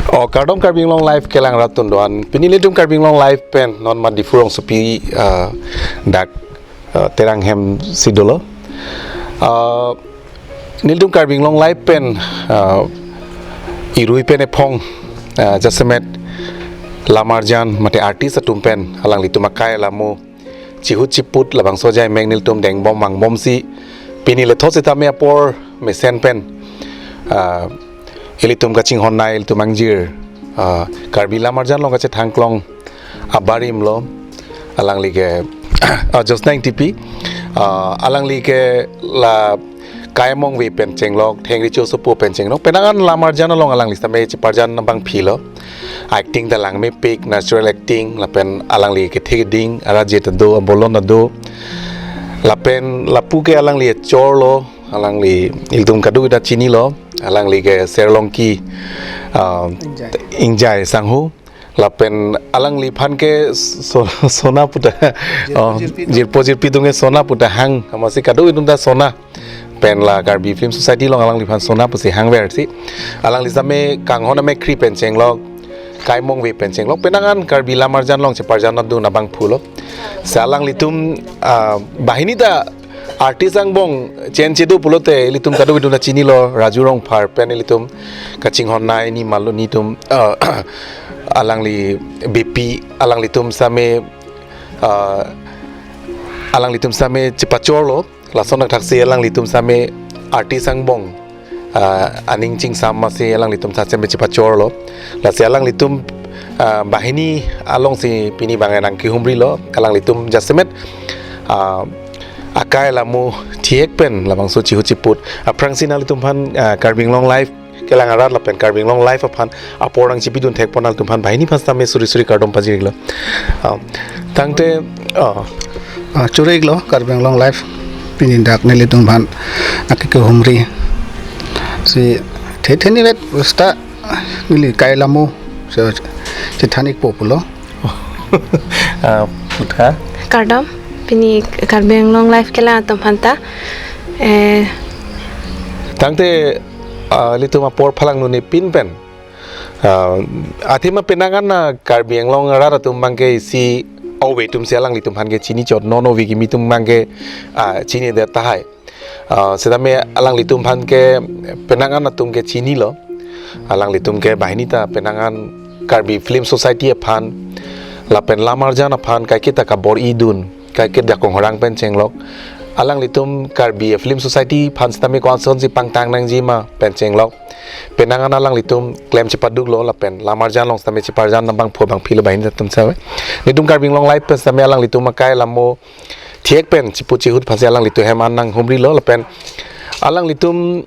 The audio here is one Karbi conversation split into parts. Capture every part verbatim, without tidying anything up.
Oh, kardom Karbi Anglong Live kelang rat atum do-an. Pini nelitum Karbi Anglong Live pen non ma Diphu rongsopi, ah, dak, ah, Terang hem si dolo. Ah, nelitum Karbi Anglong Live pen, ah, irui pen ephong, ah, jasemet lamarjan mate artist atum pen alanglitum akai alamo chihut chiput labangso ajai mek nelitum dengbom vangbomsi pini lethot sitame apor mesen pen, ah, ilitum kachinghon nai ilitum angjir, ah, Karbi lamarjan along kachethangklong abarim lo, alangli ke, ah, Josna Ingtipi, ah, alangli ke la Kai Mongve pen chenglok, Thengri Chosopo pen chenglok, penang an lamarjan along alangli sitame cheparjan abangpi lo. Acting ta langmepik, natural acting, lapen alangli kethe keding, arat jet ta do, abolon ta do. Lapen lapu ke alangli achor lo, alangli ilitum kadokave ta chini lo, alangli ke Serlongki, ah, Ingjai. Ingjai sangho. Lapen alangliphan ke so-, sona puta, jirpo, oh, jirpi atum, jirpo jirpi atum ke sona puta hang, amatsi kadokave atum ta sona. Pen la Karbi Film Society along alangliphan sona pusi hangversi. Alangli sitame kanghon amekkri pen chenglok, Kai Mongve pen chenglok, penang an Karbi lamarjan along cheparjan adun abangphu lo. Si alanglitum, ah, banghini ta artist angbong chenche do pulote ilitum kadokave atum ta chini lo, Raju Rongphar pen ilitum kachinghon nai ni malo nelitum, ah, alangli bangpi, alanglitum sitame, ah, alanglitum sitame chepachor lo. Lason athaksi alanglitum sitame artist angbong, ah, aning chingsam amatsi alanglitum sitame chepachor lo. Lasi alanglitum, ah, banghini alongsi pini bang nangkehumri lo. Alanglitum jasemet, ah, akai alamo thihek pen labangso chihut chiput. Aphrangsi nanglitum aphan, ah, Karbi Anglong Live kelang arat lapen Karbi Anglong Live aphan apor nangchipidun thekpon nanglitum aphan banghini aphan sitame suri suri kardom pajir-iklo. Ah, tangte, ah, ah, choro-iklo Karbi Anglong Live pini dak nelitum aphan nangkehumri. Si the the nivet usta neli kai alamo si chethan-ikpo pulo. Ah, puthot. Kardom, pini Karbi Anglong Live kelang atum aphanta. Eh. Tangte, ah, ilitum apor phalang nune pin pen. Ah, athema penang an na Karbi Anglong arat atum abangke isi ove atum si alanglitum aphan ke chini chot, non ove kimi atum abangke, ah, chinidet tahai. Ah, sitame alanglitum aphan ke penang an atum ke chinilo. Alanglitum ke banghini ta penang an Karbi Film Society aphan, lapen lamarjan aphan kaiketa kabor-idun, kaiketa Konghorang pen chenglok. Alanglitum Karbi Film Society aphan sitame ko-ansonsi pangtang nangjima pen chenglok. Penang an alanglitum klem chepaduklo lapen lamarjan along sitame cheparjan abangphu abangpi lo banghini atum save. Nelitum Karbi Anglong Live pen sitame alanglitum akai alamo thihek pen chipu chihut aphansi alanglitum hem an nanghumrilo lapen alanglitum,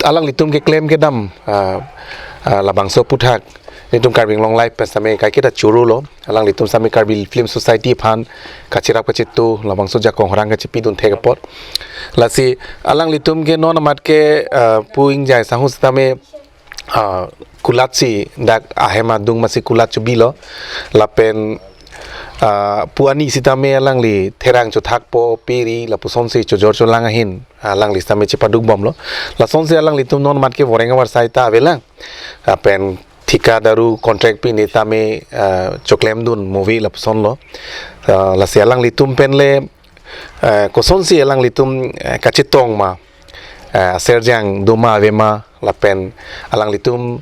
alanglitum keklem kedam, ah, ah, labangso aputhak nelitum Karbi Anglong Live pen sitame kaiketa chorolo. Alanglitum sitame Karbi Film Society aphan kacherap kachetu labangso ajakong horang kachepidun thek apot. Lasi alanglitum ke non amat ke, ah, Pu Ingjai sangho sitame, ah, kulatsi dak ahem adung amatsi kulat chobilo. Lapen, ah, Pu Ani sitame alangli therang chothakpo, peri lapusonsi chojor cholang ahin alangli sitame chepadukbomlo. Lasonsi alanglitum non amat ke voreng avarsai ta avelang. Lapen thika daru contract pine tame, ah, choklemdun movie lapusonlo. Ah, lasi alanglitum pen le, ah, kosonsi alanglitum, ah, kachetong ma, ah, serjang doma avema lapen alanglitum,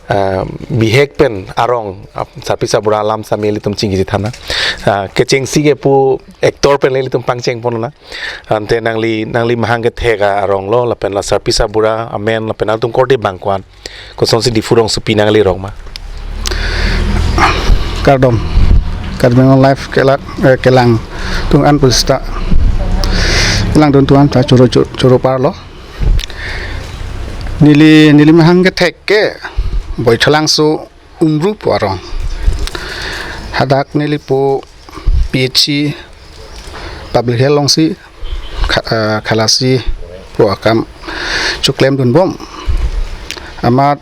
ah, bihek pen arong, ah, sarpi sarbura alam sitame ilitum chingki chethan na. Ah, kechengsi ke Pu actor pen le ilitum pangchengpon na. Ante nangli, nangli mahang kethek aronglo lapen la sarpi sarbura amen lapen nangtum korte bangkuan kosonsi Diphu rongsopi nangli rong ma? Kardom. Karbi Anglong Live kelak, eh, kelang atum an pusta. Kelangdun atum anta choro, choro, choro parlo. Neli, neli mahang kethek ke Boithalangso Umru pu arong. Hadak neli pu P H C public health alongsi kha-, ah, khalasi pu akam choklemdunbom. Amat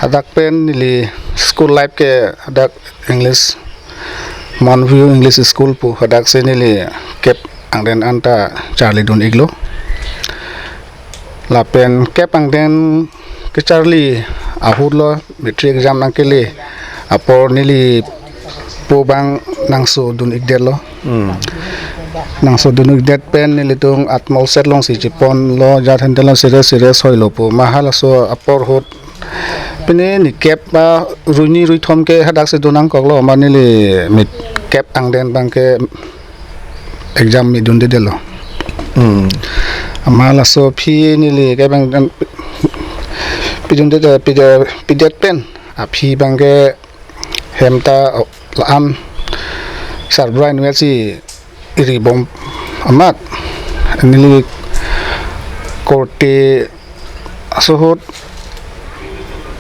hadak pen neli school life ke hadak English, Mount View English School pu hadaksi neli kep angdeng anta charlidun-iklo. Lapen kep angdeng kecharli ahut lo, matric exam nangkele apor neli po abang nangso dun-ikdetlo. Hmm. Nangso dun-ikdet pen nelitum atmolset alongsi cheponlo, jat hente lo serious serious hoilo pu. Ma halaso apor ahut pine nikep ba ruini ruithom ke hadaksi dun nangkoklo, ma neli mit kep angden abangke exam mi dundedetlo. Hmm. Ama laso aphi neli ke abang pidunde, pide, pidet pen aphi abangke hem ta la-an sarbrai nuel si iri bom amat neli korte aso ahut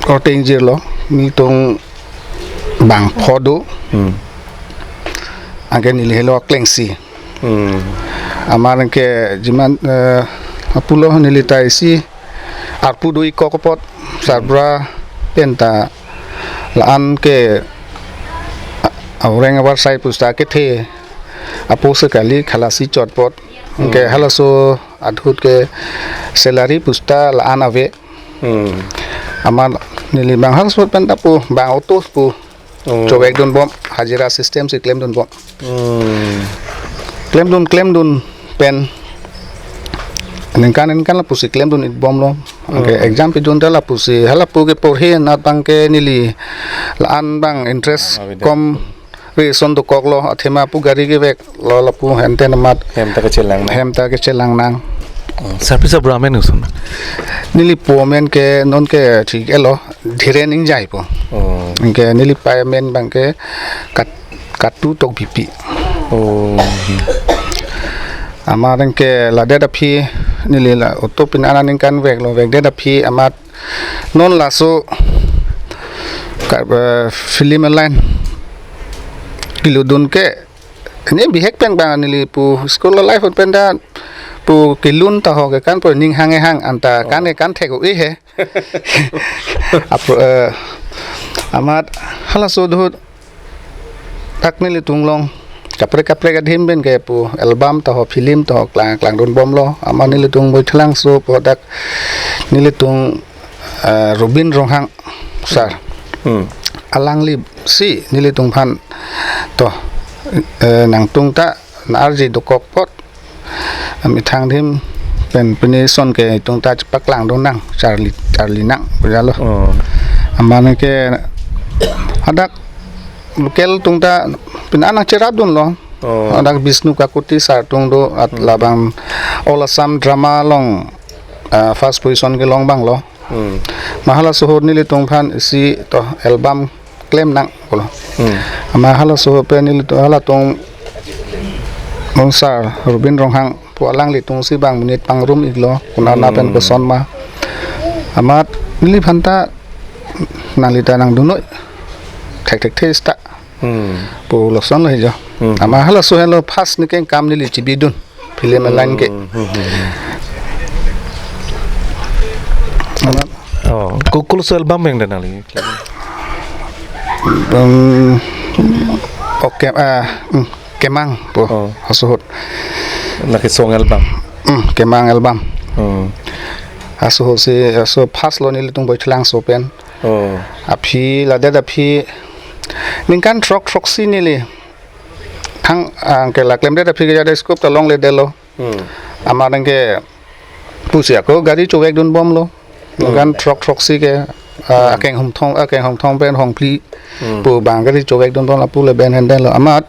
korte ingjirlo, nelitum bang pho do. Hmm. Anke neli helo klengsi. Hmm. Amat anke jiman, eh, apulo neli ta isi arpu do-ikkok apot sarbrai pen ta la-an ke a-, aureng avarsai pusta kethe apo sekali khalasi chot apot. Anke, hmm, halaso ahut ke salary pusta la-an ave. Hmm. Amat neli bang halaso pen ta pu bang auto pu. Oh. Chovek dunbom, hajira system si klem dunbom. Hmm. Klem dun, klem dun pen ningkan ningkan lapusi klem dun-ikbomlo. Anke, hmm, exam pidun ta lapusi, halapu ke porhi anat abangke neli la-an abang interest, ah, beda, kom reason dokoklo, athema pu gari keveklo lapu hente amat. Hem ta kachelang nang. Hem ta kachelang nang. Oh, sarpi sarbura amen koson? Neli po amen ke non ke thik-etlo, Dhiren Engjaipo. Oh. Anke neli pei amen abangke Kat-, Katu Tokbipi. Oh. Amat anke ladet aphi neli la auto pin aningkan veklo, vekdet aphi amat non laso ka, eh, film line kelun dun ke ne bihek pen abang neli pu school life pen ta pu kelun ta ho ke kan pu ning hang-e hang anta kan ke kan thek-o-e he. Apro, eh, amat halaso ahut dak nelitum along kaprek kaprek adim pen ke pu album ta ho film ta ho klang, klang dunbomlo. Amat nelitum Boithalangso pu dak nelitum, eh, Rubin Ronghang sir. Hmm. Alangli si nelitum aphan to, eh, nangtum ta na-arje dokok apot amethang adim pen pine son ke itum ta chepaklang dun nang, charli, charli nang pu jalo. Oh. Amat anke hadak local atum ta pine nangcherap dunlo. Oh. Hadak Bishnu Kakuti sir atum do at, hmm, labang All Assam Drama along, ah, first position kelong abanglo. Hmm. Ma halaso ahut nelitum aphan isi to album klem nang pulo. Hmm. Amat halaso ahut pen nelitum halatum non sir Rubin Ronghang pu alanglitum si bang monit pangrum-iklo, konat, hmm, pen koson ma. Amat neliphan ta nangli ta nangdun noi. Thekthekthe seta. Hmm. Pu lason lo he jo. Hmm. Amat halaso ahelo first ne kengkam neli chebidun film, hmm, line ke. Hmm, hmm, hmm. Amat. Oh, ko-, kolaso album yang dan nangli? Um, oke, ah, hmm, Kemang pu. Oh. Laso ahut. Lake song album. Hmm, Kemang album. Hmm. Laso ahut si, laso first lo nelitum Boithalangso pen. Oh. Aphi, ladet aphi ningkan throk throksi neli thang, ah, anke la klemdet aphi ke jada scope ta longledetlo. Hmm. Amat anke pusi ako gari chovek dunbomlo. Hmm. Ningkan throk throksi ke, ah, hmm, akeng Hongthong, akeng Hongthong pen Hongphli, hmm, pu bang gari chovek dunbom lapu le ben hende lo. Amat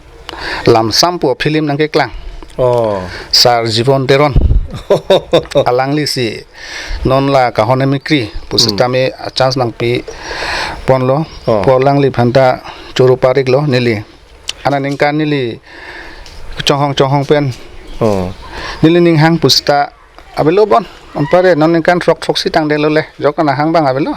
Lamsam pu film nangkeklang. Oh. Sir Jibon Teron. Alangli si non la Kahon Emikri pu, hmm, sitame chance nangpiponlo. Oh. Pu alangliphan ta choro pariklo neli. Aningkan neli chonghong chonghong pen. Oh. Neli ning hang pu seta avelo bon. Anpare non ningkan throk throksi tangdetlo le. Jok anahang abang avelo.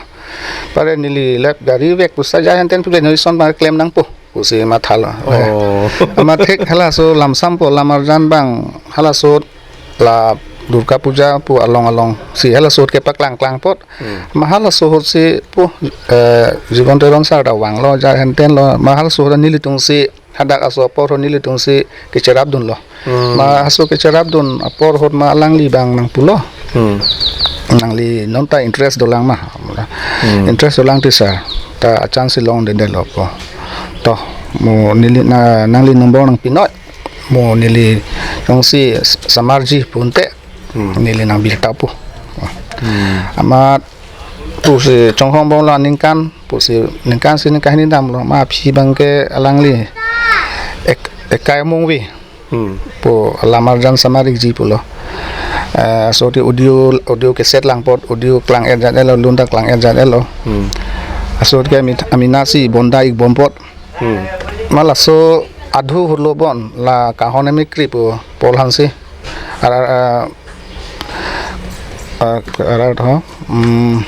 Anpare neli lap gari vek pu seta jai henten pu le noi son abang klem nangpo pusi mathalo. Oh. Amat thek halaso Lamsam pu lam arjan abang halaso la Durga Puja pu along along si halaso ahut kepaklang klang apot. Hmm. Ma halaso ahut si pu, eh, Jibon Teron sir ta vanglo, jai henten lo. Ma halaso ahut nelitum si hadak laso apor ahut nelitum si kecherap dunlo. Hmm. Ma laso kecherap dun apor ahut ma alangli abang nangpulo. Hmm. Nangli non ta interest dolang ma. Hmm. Interest dolang ti sir. Ta a-chance si longdedetlo pu. To, mo neli na, nangli number nangpinoi. Mo neli jongsi s-, samarji pu unte. Hmm. Neli nangbirta pu. Hmm. Amat pusi chonghong bomlo aningkan, pusi ningkan si ningkan hini damlo, ma aphi abangke alangli ek-, ekai mungvi. Hmm. Pu alamarjan samarikji pulo. Eh, so ti audio, audio cassette lang apot, audio klang-etjat-etlo, lun ta klang-etjat-etlo. Hmm. Laso ke amit-, amena si bonda-ik bom apot. Hmm. Ma laso adhu hulo bon la Kanghon Emekhri pu Paul Hanse. Arar, eh, eh, arar tho, hmm,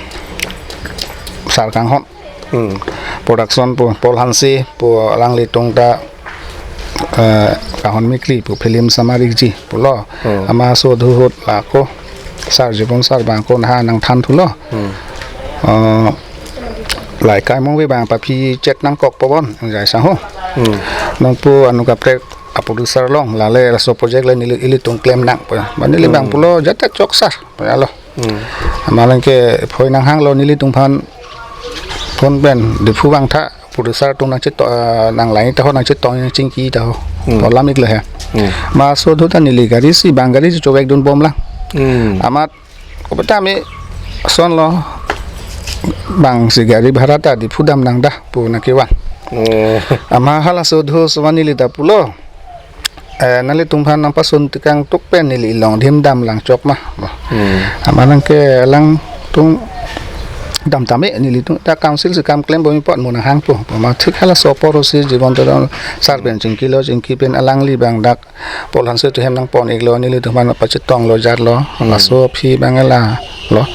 Sar Kanghon. Hmm. Production pu Paul Hanse pu alanglitum ta, eh, Kanghon Emekhri pu film samarikji pulo. Hmm. Amat laso adhu ahut la ko sir Jibon sir abang ko naha nangthan thulo. Hmm. Eh, la ekai mungvi abang pa aphi chet nangkokpo bon, jai sang ho. Hmm. Nangpu anu kaprek a-producer along, lale laso project le neli ilitum klem nang pu. Ba neli abang Hmm. pulo jat ta chok sir, pu alo. Hmm. Amat alangke phone nanghanglo nelitum aphan, phone pen Diphu vangtha, producer atum nangchetong, eh, nanglangji ta ho, nangchetong nangchingki ta ho. Hmm. Pu alam-iklo he. Hmm. Ma laso adhu ta neli gari si, bang gari si chovekdun bomlang. Hmm. Amat kopi ta ami lasonlo, bang si gari bhara ta Diphu dam nang da pu nangkevan. Oh. Amat halaso adhu so ma neli ta pulo. Eh, nanglitum aphan nangpasun tekang tuk pen neli ilong adim damlang chok ma. Hmm. Amat alangke alangtum dam tame, nelitum ta council si kam klem bom apot mo nanghangpo. Amat thik halaso apor si Jibon Teron sir pen chingkilo, chingki pen alangli abang dak Paul Hanse atum hem nangpon-iklo, nelitum aphan pachetonglo jarlo. Hmm. Laso aphi abang lalo.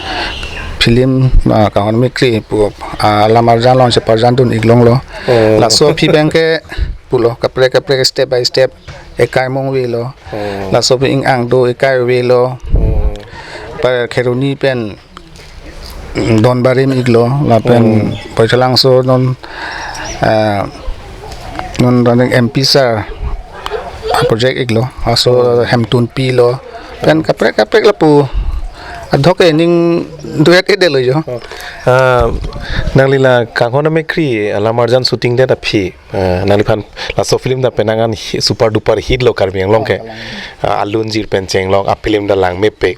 Film, ah, Kanghon Emekhri pu, ah, alamarjan along cheparjandun-ik longlo. Oh. Laso aphi abangke pulo kaprek kaprek step by step ekai mungvi lo. Oh. Laso aphi Ing Ang Do ekai ave lo. Oh. Pa Kheroni pen Don Barim-iklo, lapen Oh. Baithalangso non, eh, non running M P sir project-iklo, laso Hemtunpi lo, pen kaprek kaprek lapu adhok ke ning duet-edetlo jo. Oh. Ah, nangli la Kanghon Emekhri alamarjan shooting det aphi, eh, nangliphan laso film ta penang an hi-, super duper hit lo Karbi Anglong ke. Oh, kalang. Ah, alun jir pen chenglong, a film ta langmepik.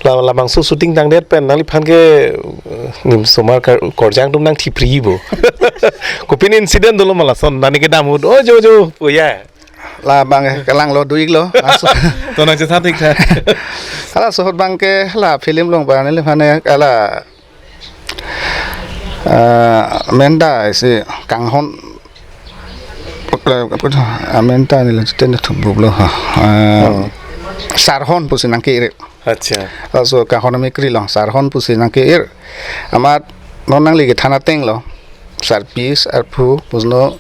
La, labangso shooting tangdet pen nangliphan ke, eh, nim osomar kar-, karjang atum nangthipri bo. Kopine incident dolo ma lason, nangli kedam ahut, "O jo jo," pu ya. Labang, eh, kalanglo, do-iklo. Laso. To nangchethan-ik tha. Halaso ahut abangke la film along ba neliphan ke la, eh, amen ta si Kanghon, amen ta neli ten thubuk lo ha. Eh, Oh. Sarhon pusi nangke-ir. Acha. Laso Kanghon Emekhri along Sarhon pusi nangke-ir. Amat non nangli kethan atenglo. Sarpi, sarpo, pusi non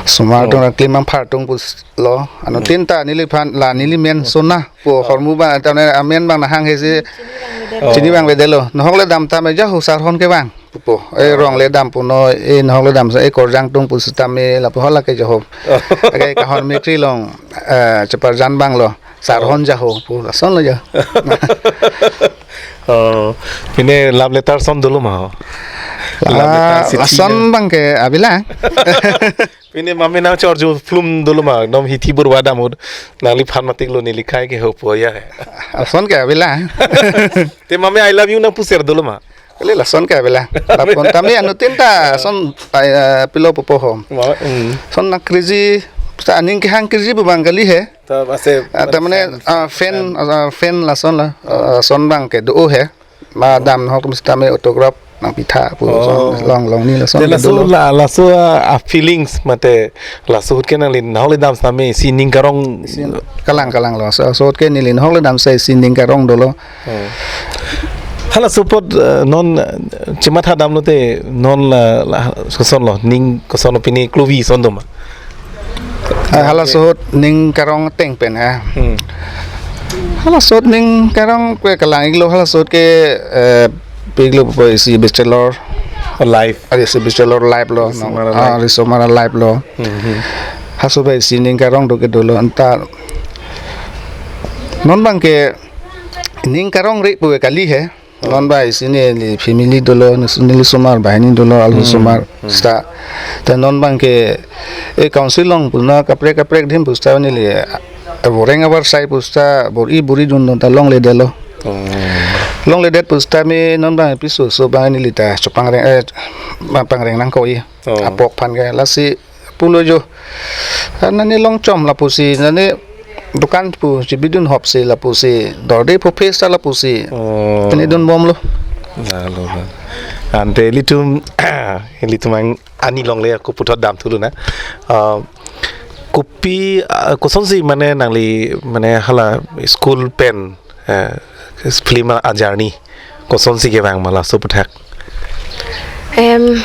osomar Oh. atum nangklim nangphar atum pusilo. Ano Hmm. tin ta neliphan la neli men sona pu Oh. ahormu abang, ta ne amen abang nanghanghe si Oh. chini abang avedetlo. Nahok le dam tame ja ho Sarhon ke abang. Pupo, eh, Oh. rong le dam punoi, eh, nahok le dam sa, eh, karjang atum pusitame, lapu hala ke ja ho. Oh. Ake Kanghon Emekhri along, eh, cheparjan abang lo, Sarhon Oh. ja ho, pu, lasonlo ja. Oh, pine love letter ason dolo ma ho? La, Love letter, chithi lason ya. Abangke avelang. Pine mame nangchorjo film dolo ma, nom hithi burwa dam ahut, nangliphan matiklo neli kai ke ho pu ya. Lason ke avelang. Te mame I love you nangpuser dolo ma? Kali lason ke avelang. Lapu tame anuttin ta son, eh, pilo pupo ho. Ma, hmm. Son nangkirji, ta aning kehang kirji pu abang kali he. Ta ase, Ah, ta mane, fan, ah, fan, fan. Ah, fan lason la, ah, son abangke do he. Ma dam nahok atum sitame autograph nangpitha pu Oh. son long long ni lason Te ke laso dolo. La, laso, ah, feelings mate laso ahut ke nangli nahok le dam sitame isi ning karong. Isi kalang kalang lo. So, so ahut ke neli nahok le dam si isi ning karong dolo. Hmm. Halaso apot, eh, non, eh, chematha damlote non la, la, kosonlo, ning kosonlo pine klovi ason do ma? Ah, halaso ahut ning karong ateng pen, eh. Hmm. Halaso ahut ning karong ke kalang-iklo halaso ahut ke, eh, pi-iklo pu isi bachelor. Oh, life. Ah, isi bachelor life lo, no. Risomar a-life. Ah, risomar a-life lo. Hmm, hmm. Halaso ahut isi ning karong do ke dolo anta. Non abangke ning karongre pu kali he. Non abang isi neli family dolo, neli osomar banghini dolo, alu Hmm, osomar hmm. Seta. Te non abang ke, eh, council along puna kaprek kaprek adim pu seta neli, eh, voreng avarsai pu seta, bor-i bor-i dundun ta longledetlo. Oh. Longledet pu seta me non abang piso so abang neli ta chopangreng, eh, bang pangreng nangkok-i. Oh. Apok aphan ke lasi pulo jo. Ah, nani longchom lapusi, nani dukan pu chibidun hopsi lapusi, dorde pu phes ta lapusi. Oh. Kene dunbomlo. Lalo, lalo. Ante ilitum, ilitum ang ani longle ako puthot damthu lonang. Ah, kopi, ah, kosonsi mane nangli mane hala school pen, eh, film a-journey kosonsi kevang ma laso aputhak? Em,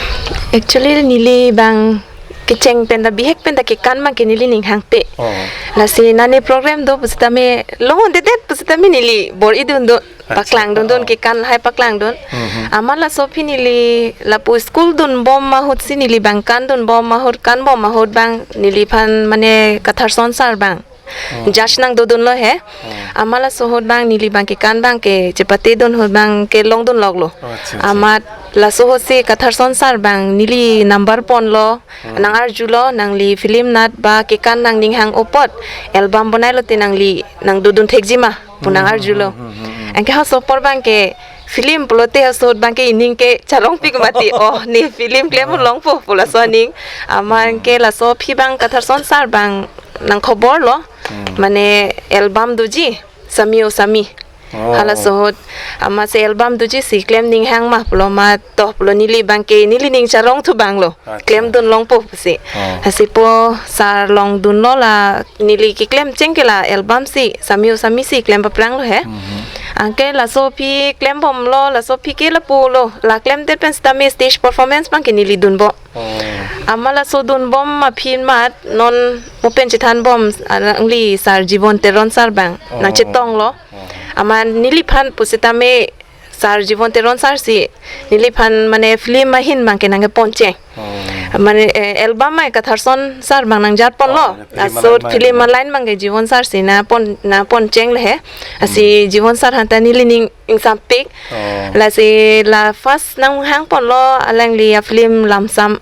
actually neli abang kecheng pen ta bihek pen ta kekan abang ke neli ning hangpe. Oh. Lasi nani program do pu seta me longledet pu seta me neli bor-i dundun. Acha. Paklang dundun, oh, kekan lahai paklangdun. Mhm. Amat laso aphi neli lapu school dunbom ahutsi neli abang kandunbom ahut kanbom ahut abang neliphan mane Katharson sir abang. Oh. Judge nangdodunlo he. Oh. Amat laso ahut abang neli abang kekan abang ke chepatedun ahut abang ke longdun loklo. Oh, acha, acha. Amat laso ahutsi Katharson sir abang neli number ponlo. Hmm. Nang-arjulo, nangli film nat ba kekan nangning hang apot album bonai lote nangli nangdodun thekji ma pu nang-arjulo. Hmm, hmm, hmm, hmm, hmm. Anke halaso apor abang ke film pulote halaso ahut abang ke ining ke charongpik mati. Oh, ne film klem, ah, longpo pu laso aning. Amat, hmm, ke laso aphi abang Katharson sir abang nangkhoborlo. Hmm. Mane album doji, Sami O Sami. Oh. Halaso ahut, amatsi album doji si klem ning hang ma pulo amat to pulo neli abang ke neli ning charongthu abanglo. Acha. Klemdun longpo pusi. Oh. Lasi pu sir longdunlo la neli keklem cheng ke la album si, Sami O Sami si klem papranglo he. Mhm. Anke laso aphi klembomlo, laso aphi ke lapulo, la klemdet pen seta me stage performance abang ke neli dunbom. Oh. Amat laso dunbom aphi amat non mo pen chethanbom alangli sir Jibon Teron sir abang. Oh. Nangchetonglo. Oh. Amat neliphan pu seta me sir Jibon Teron sir si neliphan mane film ahin abang ke nangkepon cheng. Oh. Mane, eh, album mai Katharson sir abang nangjarponlo. Oh, film laso aline mai film aline abang ke Jibon sir si nangpon, nangpon cheng le he. Lasi, hmm, Jibon sir aphan ta neli ning ingsampik. Oh. Lasi la first nanghangponlo alangli afilm Lamsam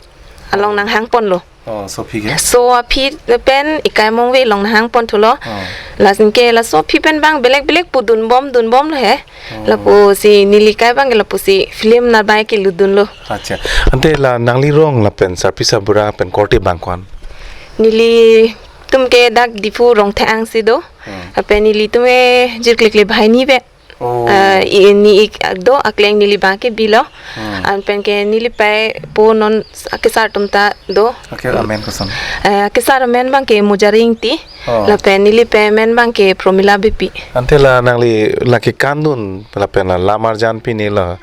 along nanghangponlo. Oh, laso aphi ke? Laso aphi pen Ikai Mongve along nanghangponthulo. Oh. Lasi ke laso aphi pen abang belek belek pu dunbom dunbomlo he. Oh. Lapusi neli kai abang ke lapusi film nat abang ke lutdunlo. Acha. Ante la nangli rong lapen sarpi sarbura pen korte abang ko-an? Nelitum ke dak Diphu Rongthek-ang si do. Hmm. Lapen nelitum ke jirklikli banghini pen. Oh. Ah, i, ni ik do akleng neli abang ke bilo. Hmm. Anpen ke neli pei po non akesar atum ta do. Ake amen koson? Eh, akesar amen abang ke Mojari Ingti. Oh. Lapen neli pei amen abang ke Promila Beypi. Ante la nangli la kekandun lapen la lam arjan pini la,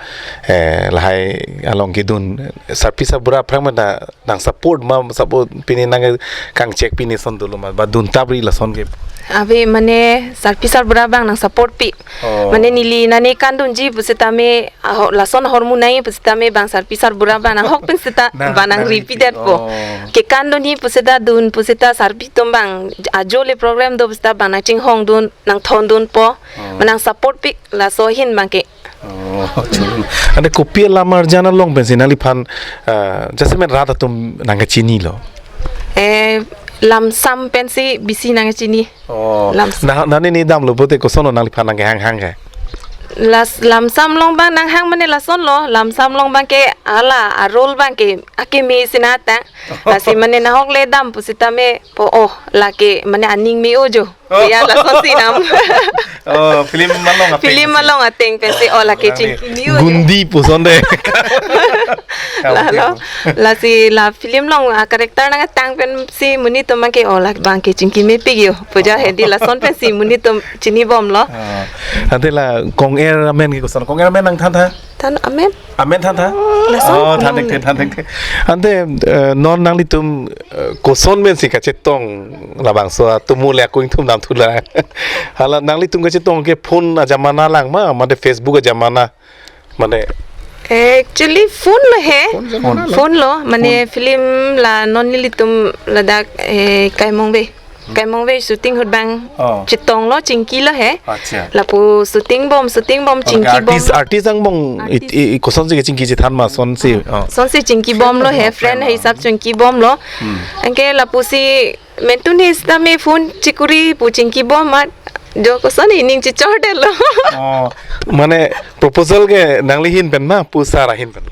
eh, lahai along kedun sarpi sarbura aphrang mena nang support ma, support pini nangkangchek pini ason dolo ma ba dun tapri lason ke? Ave mane sarpi sarbura abang nang support pi. Oh. Mane neli nani kandunji pusitame aho, lason ahormu nai pusitame abang sarpi sarbura abang nanghok pen seta nang, abang nang nang repeat repeat po. Oh. Kekandunji pusita dun pusita sarpi atum abang ajo le program do pusita abang nangchinghongdun nangthondunpo. Oh. Mane nang support pi laso ahin abang ke. Oh, chulu. Ante kopi alam arjan along pensi nangliphan, ah, jasemet rat atum nangkechinilo? Eh, Lamsam pensi bisi nangkechini. Oh. Lamsam. Nah, nani ni damlo pote koson nangliphan nangkehang hang ke? Las, Lamsam along abang nanghang mane lasonlo, Lamsam along abang ke hala a-role abang ke akeme sinata. Lasi mane nanghok le dam pusitame po, oh, lake mane aning me-o jo. Oh. Ya, lason si nam. Oh, film along ateng film si. Film along ateng pensi, oh, lake nang chingki me-o jo. Gundi puson de. Lalo, lasi la film along a-character nangtang pensi monit atum abang ke, oh, la abang ke chingki mepik jo. Puja, oh, hedi lason pensi monit atum chinibomlo. Ah. Ante la Kong Er amen ke koson? Kong Er amen nangthantha? Than amen. Amen thantha? Lason. Oh, than thekthe, than thekthe. Ante, eh, non nanglitum, eh, koson pensi kachetong labangso atum le ako ingthum damthu la. Hala nanglitum kachetong ke phone ajamana lang ma, mate Facebook ajamana, mate? Eh, actually phone lo he. Phone jamana lo. Phone lo, mane phone. Film la non nelitum ladak, eh, Ikai Mongve. Kaimong ve shooting ahut bang Oh. chetonglo, chingkilo he. Acha. Lapu shooting bom, shooting bom, Okay, chingki bom. Artist, artist angbong it, Artist. i, i, kosonsi kechingki chethan ma sonsi. Oh. Sonsi chingki bomlo he, friend Friend, hisap chingki bomlo. Hmm. Anke lapusi mentun his tame phone chikuri pu chingki bom mat. Jo koson ining chichordetlo. Oh, mane proposal ke nangli ahin pen ma pu sar ahin pen?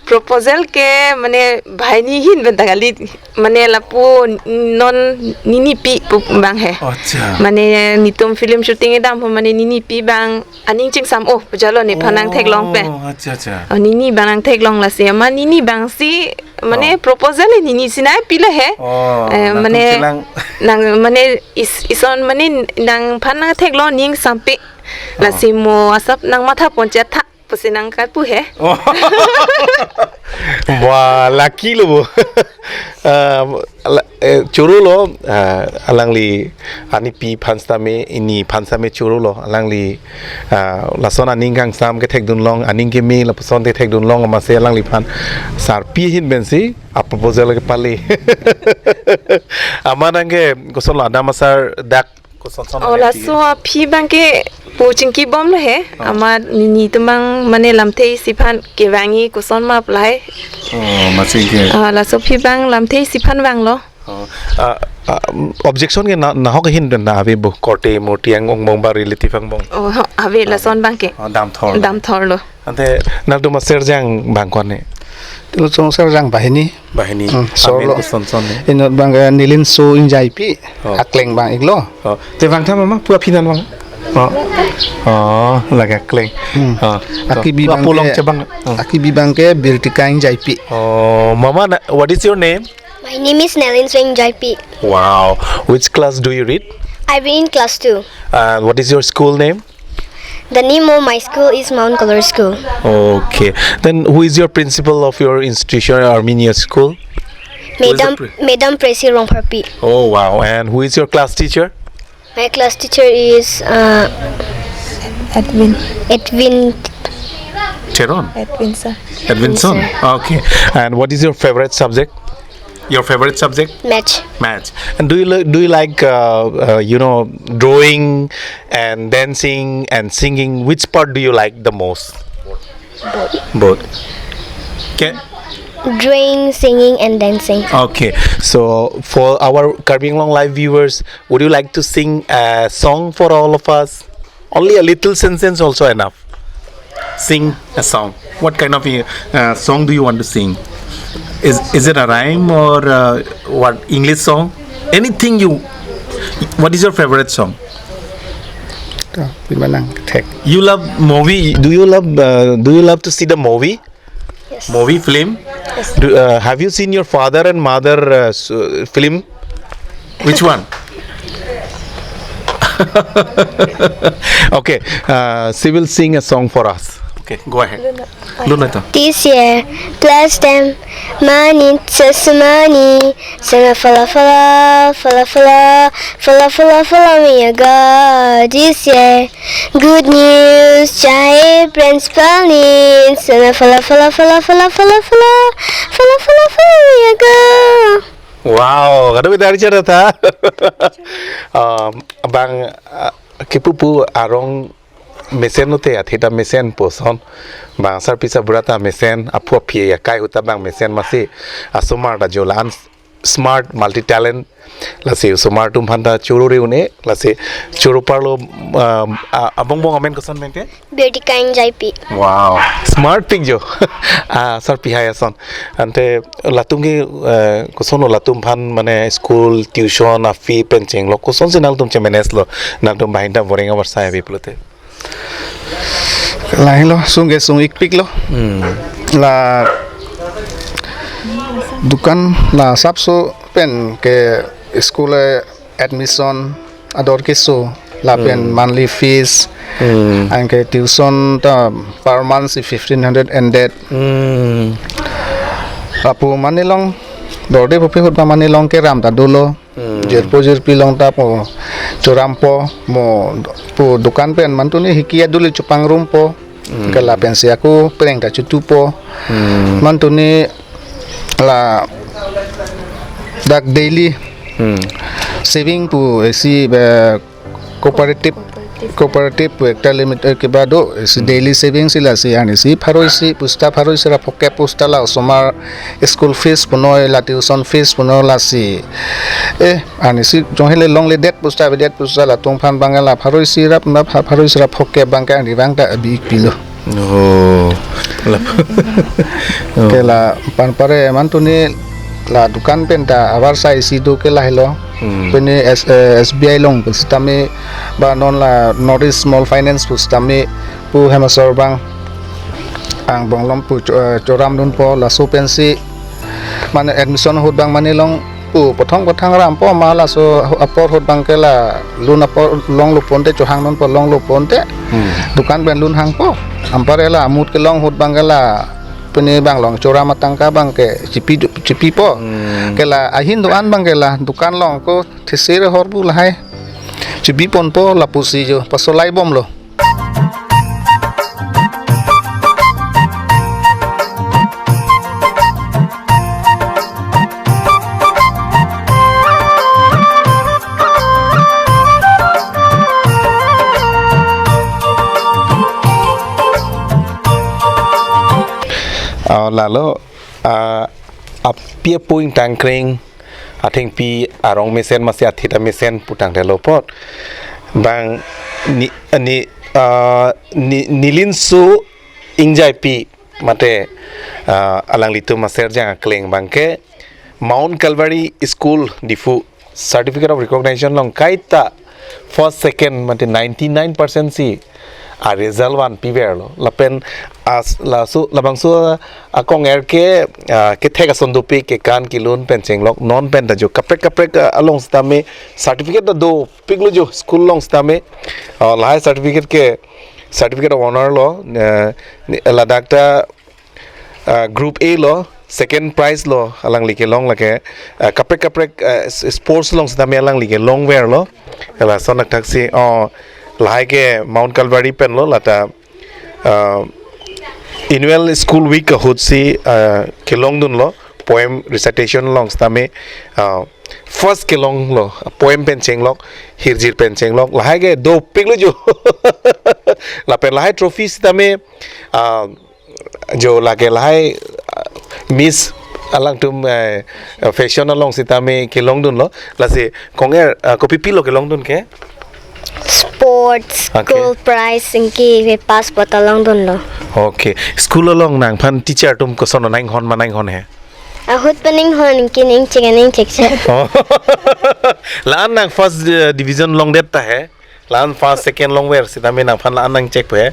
Proposal ke mane banghini ahin pen ta kali, mane lapu non ninipi pu bang he. Acha. Mane netum film shooting kedam ho mane ninipi bang aning chingsam oh pujalo nephan nangtheklong pen. Oh, acha, acha. Oh, nini bang nangtheklong lasi ama nini bangsi mane Oh. proposal le nini sinai pilo he. Oh, Eh, nangtum mane chelang. nang mane is ison mane nangphan nangtheklo ning sampe. Oh. Lasi mo asap nangmatha pon chetha pusi nangkarpu he. Oh. Wah, lucky lo bo. Ah, ala- eh, choro lo, ah, alangli anipi aphan sitame, ini aphan sitame choro lo, alangli, ah, lason aning kangsam kethekdunlong, aning keme lapuson kethekdunlong, amatsi alangliphan sarpi ahin pensi a proposal kepale. Amat nangke kosonlo adam asar dak kosonson Oh, nangke laso aphi bang ke pu chingki bomlo he. Oh. Amat nini atum bang mane lamthe isi aphan kevangji koson ma pu lahai. Oh, amatsi ke. Ah, laso aphi bang lamthe isi aphan vanglo. Oh, ah, ah, objection ke na, nahok ahin pen ta ave bo, korte morte angbong ba relative angbong. Oh, ave lason bang ke. Oh, damthor. Damthorlo. Ante nangtum aserjang bang ko-an ne? Laso aserjang banghini. Banghini. Hmm, Amen sorlo. Kosonson ne? Inut bang ke Nilinso Ingjaipi. Oh. Akleng bang iklo. Oh, te vangtha mama pu aphi nang vang. Oh. Oh, lake akleng. Hmm. Oh. Akibi Pu bang apo along ke, chabang. Oh. Akibi bang ke Birtika Ingjaipi. Oh, mama, na, what is your name? My name is Nilinso Ingjaipi. Wow. Which class do you read? I read in class two. Uh, what is your school name? The name of my school is Mount Kalor School. Okay. Then who is your principal of your institution, I mean your school? Who is the Madam, pri- Madam Presi Rongpharpi. Oh, wow. And who is your class teacher? My class teacher is uh, Edwin. Edwin. Teron? Edwinson. Edwinson. Edwinson. Okay. And what is your favorite subject? Your favorite subject? Maths. Maths. And do you li- do you like uh, uh, you know, drawing and dancing and singing? Which part do you like the most? Both. Can Drawing, singing, and dancing. Okay. So for our Karbi Anglong Live viewers, would you like to sing a song for all of us? Only a little sentence also enough. Sing a song. What kind of uh, song do you want to sing? Is is it a rhyme or uh, what, English song? Anything you. What is your favorite song? To, di manang tek. You love movie? Do you love uh, do you love to see the movie? Yes. Movie, film? Yes. Do, uh, have you seen your father and mother uh, s- uh, film? Which one? Okay, uh, she will sing a song for us. Okay, go ahead. Luna. Luna to. This year, class ten, money, just money. Sana fala fala, fala fala, fala fala, fala me a God. This year, good news, chai principal ni. Sana fala fala, fala fala, fala fala, fala fala, fala me a God. Wow, kado bidari chara ta. Um, bang uh, kipupu arong mesen note, atheta mesen puson. Bang sarpi sarbura ta mesen, aphu aphi akai ahut ta bang mesen, amatsi asomar ta jo la-an smart, multi talent. Lasi osomar atum aphan ta choro re un-e, lasi choro parlo, um, a- abongbong amen koson pen ke? Birtika Ingjaipi. Wow, smart thik jo. Ah, sarpi hai ason. Ante latum ke uh, kosonlo latum aphan mane school, tuition, a-fee pen chenglo, kosonsi nangtum che-manage lo, nangtum banghini ta boreng avarsai ave pulote? Lahelo, sungke sung-ikpiklo. Hmm. La dukan la asapso pen ke school admission ador keso lapen Hmm. monthly fees Hmm. anke tuition ta per month si fifteen hundred ended. Hmm. Lapu mane along dorde pupe ahut ta mane along keram ta dolo. Hmm. Jirpo jirpi along ta po chorampo mo pu dukan pen mantuni hiki aduli chopangrumpo. Hmm. Ke lapensi ako pleng ta chotupo. Hmm. Mantuni la dak daily Hmm. Saving pu isi, eh, cooperative, cooperative pu ekta limit, eh, keba do, isi daily saving si lasi arnisi pharo isi pu seta, pharo isi ra phokep pu seta la osomar school fees punoi, la tuition fees punoi lasi. Eh, arnisi jongsi le longledet pu seta, avedet pu seta, latum aphan abang ke la pharo isi ra, na pha-, pharo isi ra phokep abang ke arni abang ta abi-ik pilo. Oh. Lap-, oh. Ke la pan pare man tuni la dukan pen ta avarsai isi do ke lahelo. Hmm. Pini S-, eh, S B I along pu sitame ba non la North East Small Finance pu sitame pu hem asor abang angbong along pu cho-, eh, choram dunpo, laso pensi mane admission ahut abang mane long pu pothong pothang rampo, ma laso apor ahut abang ke la loan apor longlo ponte, chohang dunpo, longlo ponte. Hmm. Dukan pen loan hangpo. Anpar la amut kelong ahut abang ke la pini abang long choram atangka abang ke chipi, chipipo. Hmm. Ke la ahin do-an abang ke la dukan along ako thesir ahormu lahai chipi ponpo lapusi jo pasolai bomlo. Ah, lalo, ah, api apo ingtangkreng, athengpi arong mesen, masi athit amesen pu tangtelo apot. Bang ni, ni, ah, ni, Nilinso Ingjaipi mate, ah, alanglitum aserjang akleng abang ke Mount Calvary School Diphu Certificate of Recognition along kaita first, second mate ninety-nine percent si a result vanpiverlo. Lapen as-, laso, labangso akong er ke, ah, kethek ason dopik, kekan kelun pen chenglok, non pen ta jo kaprek kaprek, ah, along sitame certificate ta dopiklo jo school along sitame. Ah, lahai certificate ke Certificate of Honor lo, eh, ni-, ladak ta, ah, Group A lo, second prize lo, alangli kelong lake, ah, kaprek kaprek, ah, s-, sports along sitame alangli kelongverlo. Lason athak si, oh, lahai ke Mount Calvary pen lo, lata, ah, annual school week ahut si, ah, kelong dunlo, poem recitation along sitame, ah, first kelonglo, poem pen chenglok, hirjir pen chenglok, lahai ke dopiklo jo. Lapen lahai trophy sitame, ah, jo lake lahai, ah, Miss alangtum, eh, fashion along sitame kelong dunlo. Lasi kong er, ah, kopi pilo kelong dun ke? Sports, okay. School prize anke pass bottle long dunlo. Okay. School along nangphan teacher atum koson nanghon ma nanghon he? Ahut pen inghon, anke ning chek, ning chek chek. Oh. La-an nang first, eh, division longdet ta he. La-an first, second longver sitame nangphan la-an nangchek he.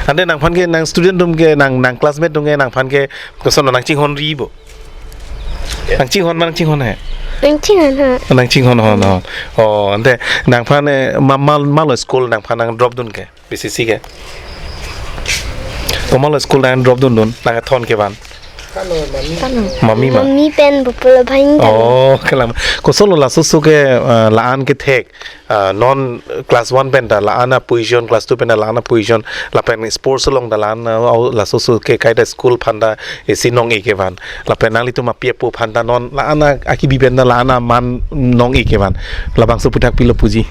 Ante nangphan ke nang student atum ke nang, nang classmate atum ke nangphan ke koson nangchinghonri bo? Nangchinghon ma nangchinghon he? Nangchinghon ha. Nangchinghon hon hon. Oh, ante nangphan, eh, ma, ma, malo school nangphan nang drop dun ke? B C C ke? Komalo school nang drop dun dun, nangkethon kevan? Kano, mami. Kano. Mami ma? Mami pen pupulo bhai kan. Oh, kelang. Kosonlo laso oso ke, eh, la-an kethek, eh, non class one pen ta la-an aposition, class two pen ta la-an aposition, lapen sports along ta la-an, eh, au-, laso oso ke kaita school aphan ta isi nong-e kevan. Lapen nanglitum api apo aphan ta non la-an a-, akibi pen ta la-an aman nong-e kevan. Labangso aputhak pilo puji?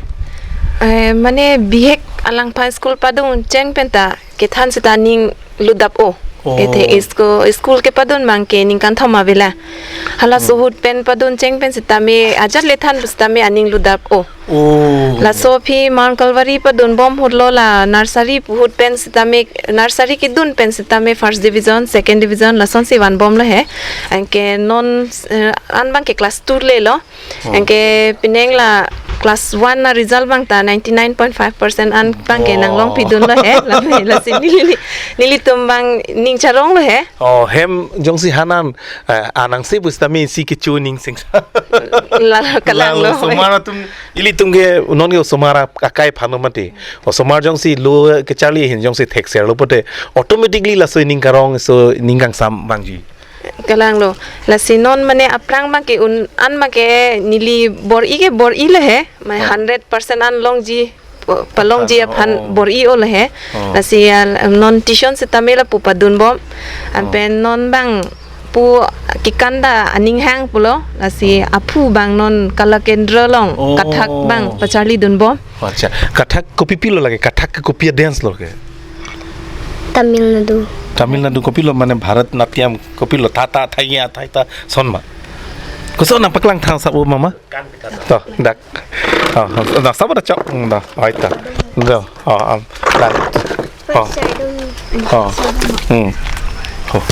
Eh, mane bihek alangphan school padun cheng pen ta kethan seta aning lutdap-o. Oh. Ethe isko-, school kepadun abang ke ningkan thom avela. Halaso ahut pen padun cheng pen sitame ajat le than sitame aning lutdap-o. Oh. Laso aphi Mount Calvary padun bom ahut lo la nursery ahut pen sitame, nursery kedun pen sitame first division, second division lasonsi van bomlo he. Anke non, eh, an abang ke class two le lo. Oh. Anke penang la class one a result abang ta ninety-nine point five percent an abang ke nang long pidun lo he. La, lasi neli, nelitum abang ning charong lo he. Oh, hem jongsi hanan, eh, anang si pusitame isi kecho ning sing. La, kalang lo. Lalo osomar atum, ilitum ke non ke osomar akai aphan mati. Osomar jongsi lo kecharli ahin jongsi thekser lo pote automatically laso ning karong, so ning kangsam abangji. Kalang lo. Lasi non mane aphrang abang ke un-an abang ke neli bor-i ke bor-i le he. Mane, oh, hundred percent an longji, pa-, palongji aphan, oh, bor-i-o le he. Oh. Lasi, ah, non tuition sitame lapu padun bom. An, oh, pen non abang pu kekan ta aning hang pulo, lasi aphu abang non Kala Kendra along Oh. Kathak abang pacharli dunbom. Acha, Kathak kopi pilo lake, Kathak ke kopi dance lo ke? Tamil Nadu. Tamil Nadu kopilo mane Bharatanatyam kopilo, tha tha thaiya thaita son ma. Koson nangpaklang thang sabo mama? To, dak. Oh, dak sabo dak chok. Hmm, dak. Ai ta. Dak. Oh, am. Dak. Oh. Oh. Hmm. Oh.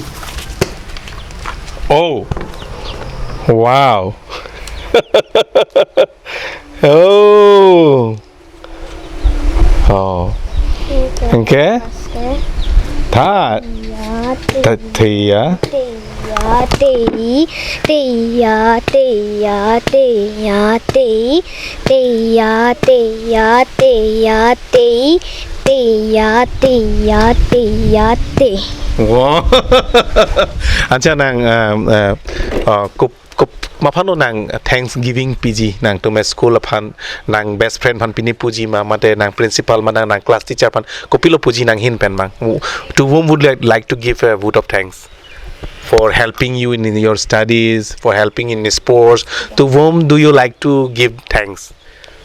Oh. Wow. Oh. Oh. Okay. Tha. Tha, thia. Teya, tei, teya, teya, teya, tei, teya, teya, teya, tei, teya, teya, teya, tei. Wow. Acha nang, um, uh, uh, kup, kup, maphan lo nang Thanksgiving piji nangtum school aphan, nang best friend aphan pine puji ma, mate nang principal ma, nang, nang class teacher aphan kopilo puji nang ahin pen abang? To whom would you like, like to give a vote of thanks for helping you in, in your studies, for helping in sports? To whom do you like to give thanks?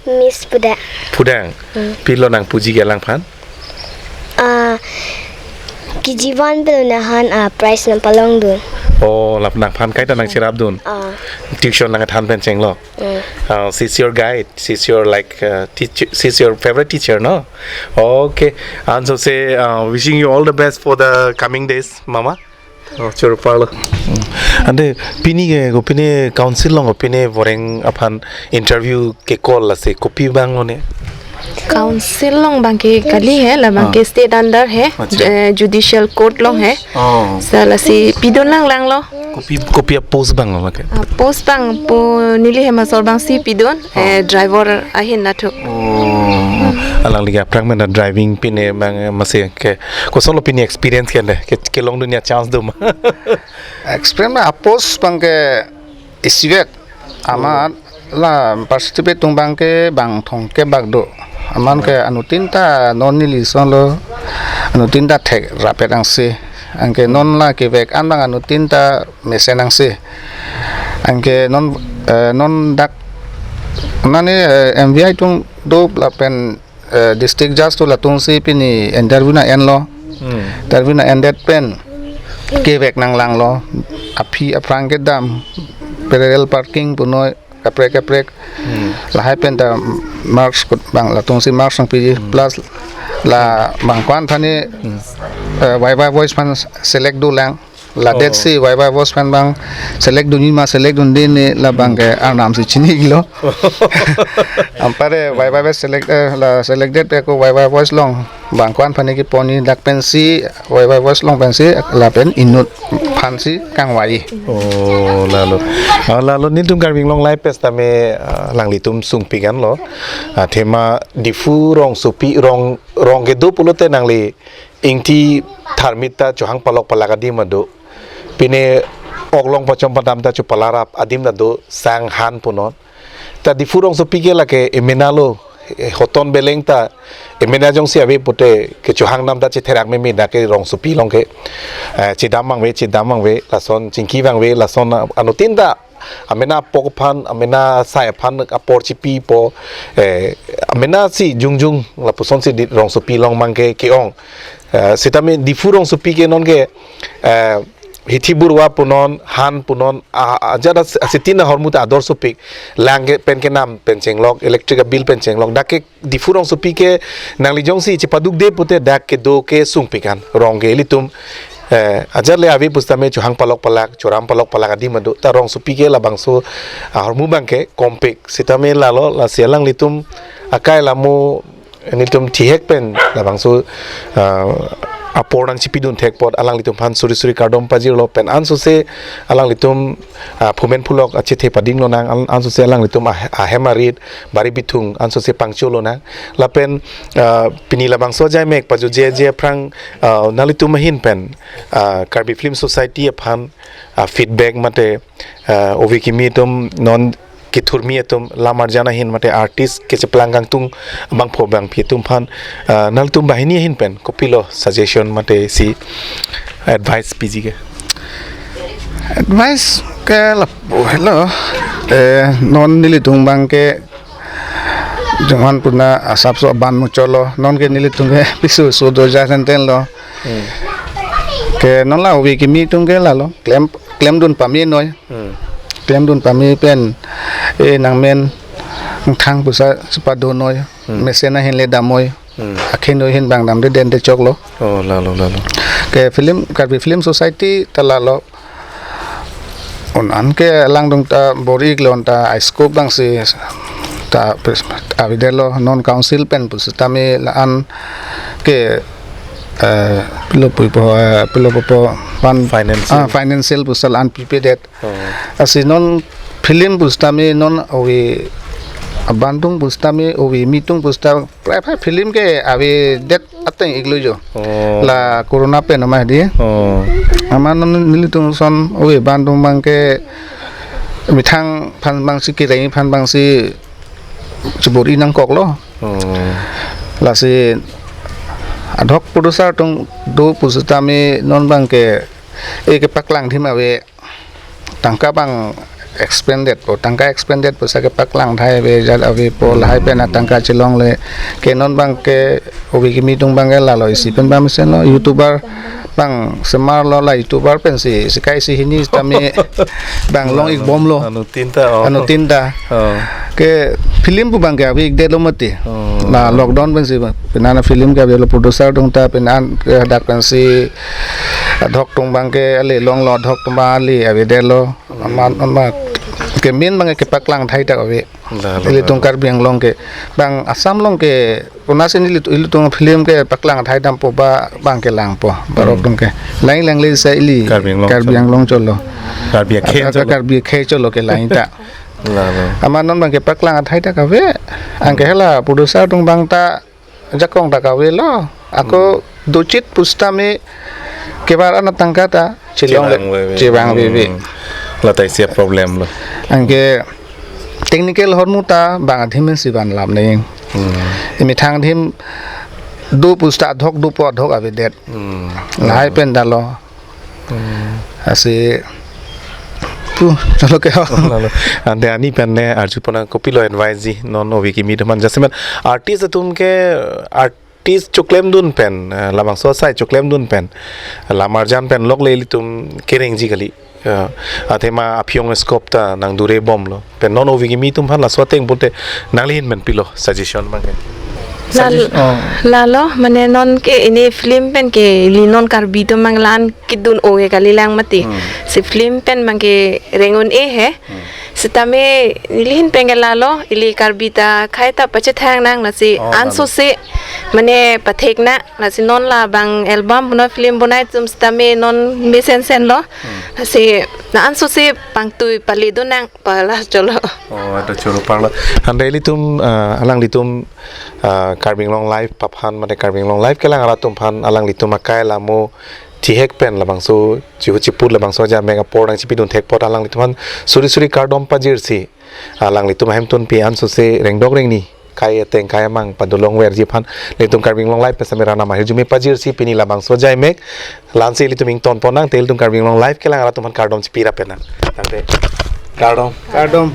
Miss Pudang. Pudang. Hmm. Pilo nang puji ke alangphan? Ah, K G one pulo nangphan, ah, prize nangpalong dun. Oh, lap nangphan kaita nang cherap dun. Ah. Tuition nangthan pen chenglok. Hmm. Uh, she's your guide. She's your, like, uh, teacher. She's your favorite teacher, no? Okay. And so say, uh, wishing you all the best for the coming days, Mama. Oh, choro parlo. Hmm. Ante pini ke kopine council along kopine voreng aphan interview ke-call lasi kopi abang lo ne? Council along abang ke kali he, labang Ah. ke state under he, Acha. eh, judicial court along he. Oh. Sa lasi pidun lang lang lo. Kopi, kopi a-post abang lo lake? Ah, post abang pu neli hem asor abangsi pidun, Oh. eh, driver ahin nathu. Oh. Alangli ke aphrang mena driving pine abang, eh, masi ke. Koson lo pini experience ke ne? Ke, kelong dunji a-chance do ma? Experience a-post abang ke isivek. Amat la participate atum abang ke bang thomkep bak do. Amat ke anuttin ta non neli son lo, anuttin ta thekrap-et angse. Anke non la kevek an abang anuttin ta mesen angse. Anke non, eh, non dak nani, eh, M V I atum do lapen eh, district judge atum latumsi pini interview nang-enlo. Hmm. Interview nang-endet pen kevek nanglang lo. Aphi aphrang kedam, parallel parking punoi kaprek kaprek. Hmm. Lahai pen ta marks kut abang latumsi marks nangpiji. Hmm. Plus la bang ko-an aphan ni, Hmm. eh, Y Y Voice aphan select dolang. Ladet Oh. si Y Y Voice aphan abang select dunji ma select dunde ne labang ke arnam si chinilo. Anpare Y Y Voice select, eh, la selected ako Y Y Voice along bang ko-an aphan ni keponji, dak pensi Y Y Voice along pensi lapen inut aphansi kangvai. Oh, lalo. Ah, lalo nelitum Karbi Anglong Live pen setame, ah, alanglitum sungpik anlo. Ah, athema Diphu rongsopi rong, rong kedo pulote nangli ingti tharmit ta chohang palok palak adim ado. Pine oklong pachom padam ta chopalarap adim ta do, sang han punon. Ta Diphu rongsopi ke lake emena lo, eh, hoton beleng ta emena jongsi ave pute kechohang nam ta chetherak meme dak ke rongsopi along ke, eh, chedam vangve, chedam vangve, lason chingki vangve, lason anuttin ta amena apok aphan, amena asai aphan apor chipipo, eh, amena si jongjong lapuson si di rongsopi along abang ke ke-ong. Eh, setame Diphu rongsopi ke non ke, eh, hithi burwa punon, han punon, a, a, ajat as-, asitin ahormu ta ador sopik, lang ke pen kenam pen chenglok, electric bill pen chenglok, dak ke Diphu rongsopi ke nangli jongsi chepadukde pute dak kedo ke sungpik an. Rong ke ilitum, eh, ajat le ave pu setame chohang palok palak, choram palok palak adim ado, ta rongsopi ke labangso ahormu abang ke kompik. Setame lalo, lasi alanglitum akai lamo nelitum thihek pen labangso, ah, apor nangchipidun thek apot alanglitum aphan suri suri kardom pajirlo pen ansose alanglitum, ah, phumen phulok achethe pading lonang, an-, ansose alanglitum ah, ahem arit bari bithung ansose pangcho lonang. Lapen, ah, pini labangso ajaimek pajojeje aphrang, ah, nanglitum ahin pen, ah, Karbi Film Society aphan, ah, feedback mate, ah, ove kimi atum non kethurmi atum lam arjan ahin mate artist kecheplang kangtung abangphu abangphi atum aphan, ah, nanglitum banghini ahin pen kopilo suggestion mate si advice piji ke? Advice ke lapu helo. Eh, non nelitum abang ke jangan puna asapso aban muchotlo. Non ke nelitum ke piso so doja senten lo. Hmm. Ke non la ove kimi atum ke lalo. Klem, klemdun pame noi. Hmm. Klemdun pame pen, eh, nangmen thang pusa sepa do noi. Hmm. Mesen ahin le dam noi. Hmm. Akhin noi hin abang damde den de choklo. Oh, lalo, lalo. Ke film, Karbi Film Society ta lalo. Un an ke langdung ta bor-i klon ta ai scope abang si ta pes-, avedetlo non council pen pusitame la-an ke, eh, pilo puipo, eh, pilo pupo pan, financial. Ah, financial pusi la-an pipedet. Oh. Lasi non film pusitame non ove abang atum pusitame ove kimi atum pusita prai prai film ke avedet ateng iklo jo. Oh. La corona pen nama di. Oh. Amat non nelitum ason ove abang atum abang ke methang aphan abang si kereng aphan abang si chebor-i nangkoklo. Oh. Lasi adhok producer atum do pusitame non abang ke, eh, kepaklang thim ave tangka abang expended po, tangka expended pusi kepaklang thai ave jat ave po, lahai pen atangka chelongle. Ke non abang ke ove kimi atum abang ke lalo isi pen abang mesenlo, YouTuber abang semarlo, la YouTuber pensi, si kai si hini tame abang long-ikbomlo. Anuttin ta, oh. Anuttin ta. Oh. Ke film pu abang ke ave-ikdetlo mati. Oh. La lockdown pensi abang. Penang film ke avelo producer atum ta penang ke hadak pensi adhok atum abang ke ale longlo, adhok atum abang ale avedetlo. Amat, amat. Ke main abang ke kepaklang thai ta ave. La, la, ilitum la. Karbi Anglong ke. Abang Assam along ke, konatsi neli tu-, ilitum film kepaklang thai dampo ba abang ke langpo. Barok, hmm, atum ke. Lang-i langle sa ili Karbi Anglong, Karbi chot. Anglong chotlo. Karbi akhei, ata chotlo. Karbi akhei chotlo kelang-i ta. La, la. Amat non abang kepaklang thai ta kave. Anke, hmm, hala producer atum abang ta jakong ta kavelo. Ako, hmm, dochit pusitame kevar an atangka ta chelong le, chevang veve, chevang veve. Hmm. La ta isi problem lo. Anke technical ahormu ta abang adim si vanlam neng. Hmm. Emethang adim do pusita adhok dopo, adhok avedet. Hmm. Lahai pen ta lo. Hmm. Lasi pu, cholo ke ho. Lalo. Ante ani pen ne arju pon nang kopilo advice ji non ove kimi atum aphan, jasemet artist atum ke artist choklemdun pen, eh, labangso asai choklemdun pen, lamarjan pen lok le ilitum kerengji kali. Eh, athema aphi-ong scope ta nangdurebomlo. Pen non ove kimi atum aphan laso ateng pute nangli ahin pen pilo suggestion abang ke? Lal-, suggestion, oh. Lalo, mane non ke ini film pen ke ili non Karbi atum abang la-an kedun-o ke kalilang mati. Hmm. Si film pen abang ke reng un-e he. Hmm. Sitame neli ahin pen ke lalo, ili Karbi ta khai ta pachethang nang, lasi, oh, lalo, ansose mane pathek nang, lasi non labang album bonai, film bonai atum sitame non mesensen lo. Hmm. Lasi la ansose pangtui pali do nang pala cholo. Oh, ado choro parlo. Ante ilitum, ah, alanglitum, ah, Karbi Anglong Live aphan, mane Karbi Anglong Live kelang arat atum aphan, alanglitum akai lamo chihek pen labangso, chihu chiput labangso ajamek apor nangchipidun thek apot alanglitum aphan suri suri kardom pajirsi, alanglitum ahemtunpi ansose rengdok rengni kai ateng kai amang padolong verji aphan, nelitum Karbi Anglong Live pen sitame ra nam ahirjume pajirsi pini labangso ajamek la-ansi ilitum ington pon nang, te ilitum Karbi Anglong Live kelang arat atum aphan kardom chipi ra pen nang. Tangte. Kardom. Kardom.